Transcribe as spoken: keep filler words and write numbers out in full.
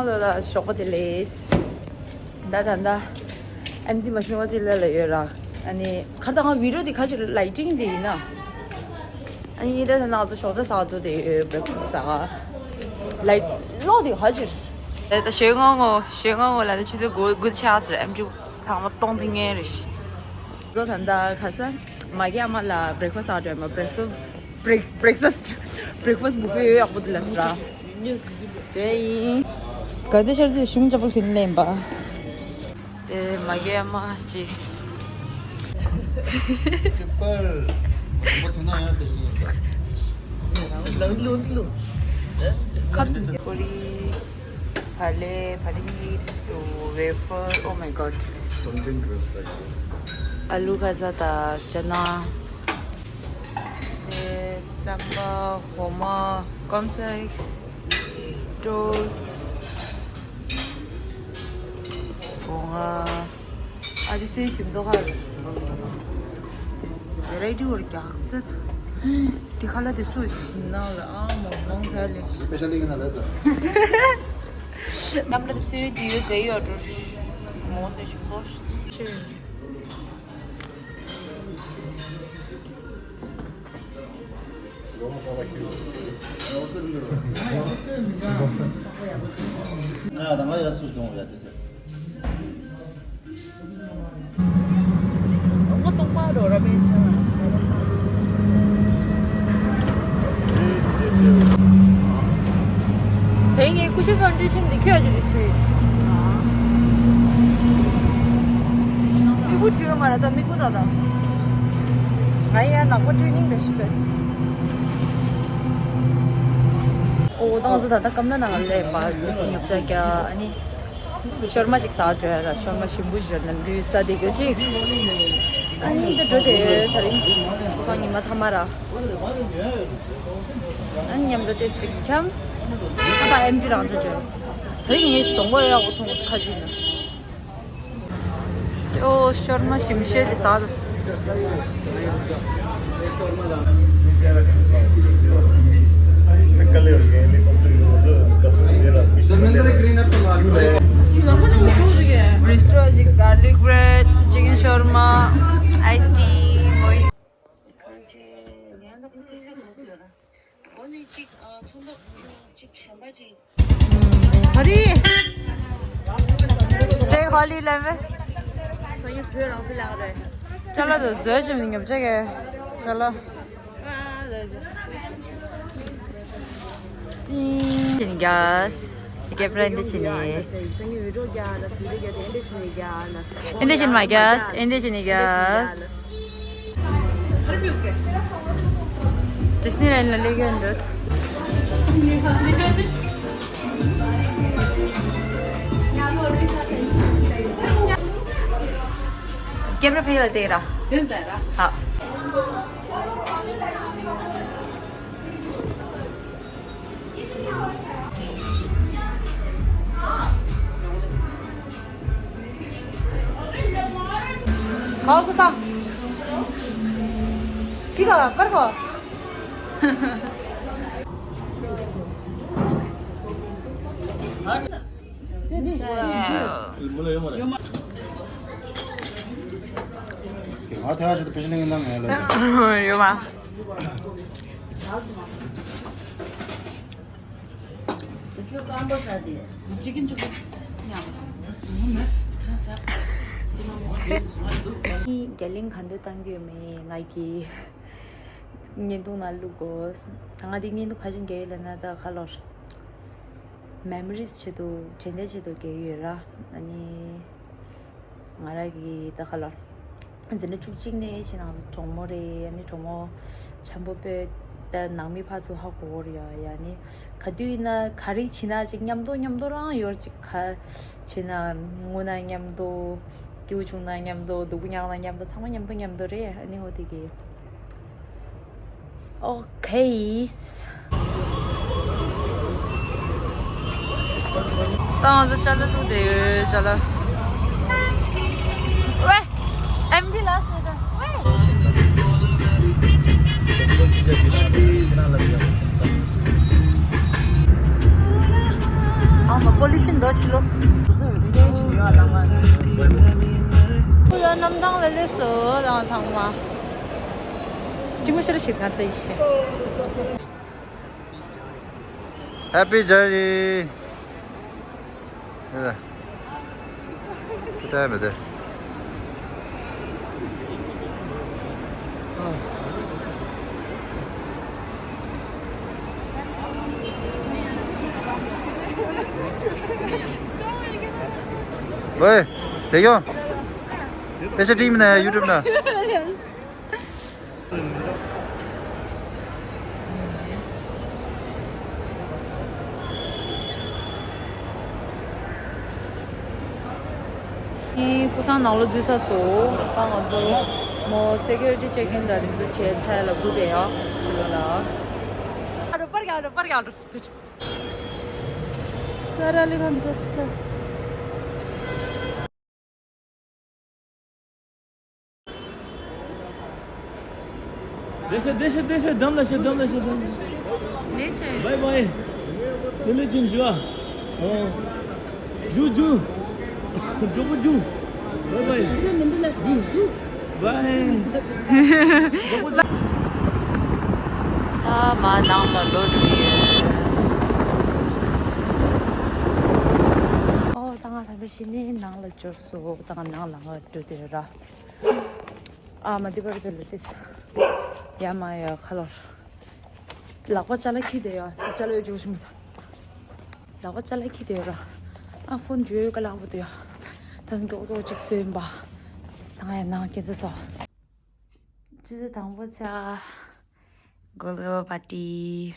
ལ་ཞོགས་པ་བདེ་ལེགས། ད་ད་ད་ཨེམ་ཆི་མ་ཤི་ང་ཚི་ལ་ལ་ཡོད་ར། ཨ་ནི་ཁར་ད་ང་བི་ཌི་ཡོ་དེ་ཁ་ཅིག་ལའི་ཊིང་དེ་ཡིན་ན། ཨ་ནི་ད་ད་ང་ཚོ་ཞོགས་ཇ་ཟ་ཚོ་དེ་ཡོད། བྷི་རེག་ཕ་སི་ཟ། ལའི་ཊི་ལོག་དེ་ཁ་ཅིག་ད་ད་ཞོགས་ངོ་ངོ་ཞོགས་ངོ་ངོ་ལ་ད་ཆུ་ཚོད་དགུ་དགུ་ཆགས་ཟེར། ཨེམ་ཆི་ཚང་མ་གཏོང་ཐུབ་ངེས་རེད། ད་ད་ད་ཁ་ས་མ་གི་ཨ་མ་ལ་བྷི་རེག་ཕ་སི་ཟ་འགྲོ་མ། བྷི་རེག་ཕ་སི་བྷི་རེག་ཕ་སི་བྷི་རེག་ཕ་སི་བྷུ་ཧྥེ་ཡོད་ཡག་པོ་དེ་ལ་ཟེར་ར། དེ་ཡིན། ག་དེ་ཤར་ཚེ་གཞུང་ཅག་པོ་ཁྱོད་ལེན་པ། དེ་མ་གི་ཨ་མ་ཅི། ཁ་ཁ་ཁོ་རི། བ་ལེ། བ་ལེ་ནིད་ཊུ་ཝེ་ཕར། Oh my god. ཨ་ལུ་ཁ་ས་དང་ཅ་ན། དེ་རྩམ་པ། འོ་མ། ཀོན་ཕི་ལེག་སི། ཊོས། སྒོ་ང་། ཨ་དེ་སེ་ཞིམ་མདོག་ཁ་རེད། དེ་བེ་རའི་ཊི་བོར་རྒྱག་ཚད། དེ་ཁ་ལ་དེ་སུ་ཞིམ་ནང་ལ་ཨ་མོ་མོང་ཁ་ལེ་ཞིམ། སྤེ་ཤལ་ལི་གི་ན་ལ་ད། གནམ་ལ་དེ་སུ་དེ་ཡོད་དེ་ཡོད་འགྲོ། མོ་སེ་ཞིམ་མདོག་ཤི། དེ་ངའི་ཀུ་ཤུ་ཕའུན་ཌེ་ཤན་འདི་ཁྱོད་ཀྱིས་འདི་བྲིས། མིག་བུ་བྲིས་ཡོད་མ་རེད་ད། མིག་བུ་ད་ད། ང་ཡང་ནག་པོ་བྲིས་ནིང་རེ་ཞིག་ད། ཨོ་ད་ང་ཚོ་ད་ལྟ་ཀམ་ལ་ནང་ལ་སླེབས་པ། མི་སི་ཉོ་ཆ་རྒྱག་ཨ་ནི། ཤོར་མ་ཅིག་ཟ་འགྲོ་ཡ་ར། ཤོར་མ་ཞིམ་པོ་ཞིག་ནམ་རྒྱུན་ཟ་བསྡད་རྒྱུ་ཅིག་ཨ་ནི་ད་འགྲོ་དེ་ད་རིང་ཁོ་སང་ཉི་མ་ཐ་མ་ར། ཨ་ནི་མཉམ་དུ་ཏོག་ཙམ་འཁྱམ། ཨ་ཕ་ཨེམ་ཆི་རང་ཅག་འགྲོ། ད་རིང་ངས་གདོང་པ་ཡག་པོ་མཐོང་ཁ་ཅིག་ན། ཨོ་ཤོར་མ་ཞིམ་ཤོས་དེ་ཟ་ལ། བྷི་སི་ཊོ་ཅིག་གར་ལིག་བྷི་རེཌ། ཅི་ཀན་ཤོར་མ། ཨའི་སི་ཊི། མོ་ཧི། ག་རེ། སེ་ཧོ་ལི་ལེ་མེ། སང་ཉིན་བོད་རང་སེ་ལེགས་རེད། ཅ་ལག་དང་མཛོད་ཅིག་ཉོ་ཆ་གི་ཅ་ལག་ཏིང་ཏིང་ག་སི། སྐེ་པར་འདི་ཕྱིན་ནི། ཨེ་འདྲ་བཞིན་མ་རྒྱས། ཨེ་འདྲ་བཞིན་ནི་རྒྱས། ཌིས་ནི་ལེན་ལ་སླེབས་ཡོད་འདུག་ཀེམ་ར་ཕེ་ལ་དེ་ར། དེ་ལྟ་ར། ཧ། ཁ་ཁུ་ས། ཁི་ཁ་པར་ཁ། ང་ཐེ་བ་ཞིག་ཏུ་པེ་ཤ་ལེན་གྱི་ནང་ངས་ལ། ཡོད་མ། རྒྱ་གླིང་ག་འདྲ་བཏང་རྒྱུ་ཡོད་མེད་ང་གི་བརྙན་ཐུང་ནང་བླུག་དགོས། ང་འདི་བརྙན་ཐུང་ག་ཅིག་རྒྱག་ཡོད་ལབ་ན་ད་ཁ་ལོར། མེ་མོ་རིས་ཆེད་དུ་དྲན་རྟེན་ཆེད་དུ་རྒྱག་ཡོད་ར། ཨ་ནི། ང་རང་གི་ད་ཁ་ལོ། འཛིན་གྲྭ་བཅུ་གཅིག་ནས་ཕྱི་ནང་གྲོགས་མོ་རེད། ཨ་ནི་གྲོགས་མོ་འཆམ་པོ་དཔེ་ད་ནང་མི་ཕར་ཚུར་ཧ་གོ་གོ་རེད་ཡ། ཡ་ནི་ག་དུས་ཡིན་ན་ག་རེ་བྱེད་ན་ཅིག་མཉམ་དུ་མཉམ་དུ་རང་ཡོད་ཅིག་ག་བྱེད་ན་ངུ་ན་མཉམ་དུ། སྐྱིད་པོ་བྱུང་ན་མཉམ་དུ། སྡུག་པོ་མྱངས་ན་མཉམ་དུ། ཚང་མ་མཉམ་དུ་མཉམ་དུ་རེད། ཨ་ནི་འོ་དེ་གི། ཨོ་ཁེ། ད་ང་ཚོ་ཅ་ལག་བླུགས་བསྡད་ཡོད། ཅ་ལག་ཝེ། ཨེམ་ཐི་ལ་སོ་ད་ཝེ། ཨ་མ་པོ་ལུ་ཤན་ སོ་དང་ཚང་མ། གཅིག་མ་ཤར་ཞིག་ན་ལྟ་ཡི་ཤེས། Happy journey. ཡ། ད་མེད་དེ། ཝེ། དེ་ཡོང་། དཔེ་ཆ་སྒྲིག་མིན་ན་ཡུ་ཊུབ་ན། ངའི་སྐུ་སྲུང་ནང་ལོགས་འཛུལ་ཚར་སོང་། ད་ང་ཚོ་མོ་སེ་ཀུ་རི་ཊི་ཅེག་ཨིན་དང་དེ་ཚོ་བྱས་ཚར་ལ་སྒུག་བསྡད་ཡོད། ཕྱི་ལོགས་ལ། ཨ་རོ་པར་ག་རོ་པར་ག་རོ། ས་ར་ལི་བམ་ཏོ་ས། བསྡད་ཤག་བསྡད་ཤག་བསྡད་ཤག་འགྲམ་ལ་ཤག་འགྲམ་ལ་ཤག་འགྲམ་ལ། ལེགས་བྱས། བའི་བའི། ལེ་ལེ་ཅིན་ཇུ་ཨ། ཨོ། ཇུ་ཇུ། མགྱོགས་པོ་ཇུ། བའི་བའི། ཇུ་ཇུ། བའི། མགྱོགས་པོ་ཇུ། ད་མར་ནང་ལ་ལོག་འགྲོ་གི་ཡོད། ཨོ་ད་ང་ད་ལྟ་གཞི་ནས་ནང་ལ་འབྱོར་སོང་། ད་ང་ནང་ལ་ང་འགྲོ་བསྡད་ཡོད་ར། ཨ་མ་འདི་པར་དེ་ལ་ཏིས། ཡ་མ་ཡ་ཁ་ལོར། ལག་པ་ཅ་ལག་འཁྱེར་བསྡད་ཡོད། ཅ་ལག་ཡོད་ཅུག་ཤི་མི་ས། ལག་པ་ཅ་ལག་འཁྱེར་བསྡད་ཡོད་ར། ཨ་ཕོན་འཇུས་ཡོད་ཀ་ལག་པ་དུ་ཡོད། ད་མགྱོགས་མགྱོགས་ཅིག་སོན་པ། ད་ང་ཡ་ནང་སྐྱེ་ཚེ་སོ། ཆུ་ཚོད་དང་པོ་ཆགས། གོ་ལོ་པ་ཏི།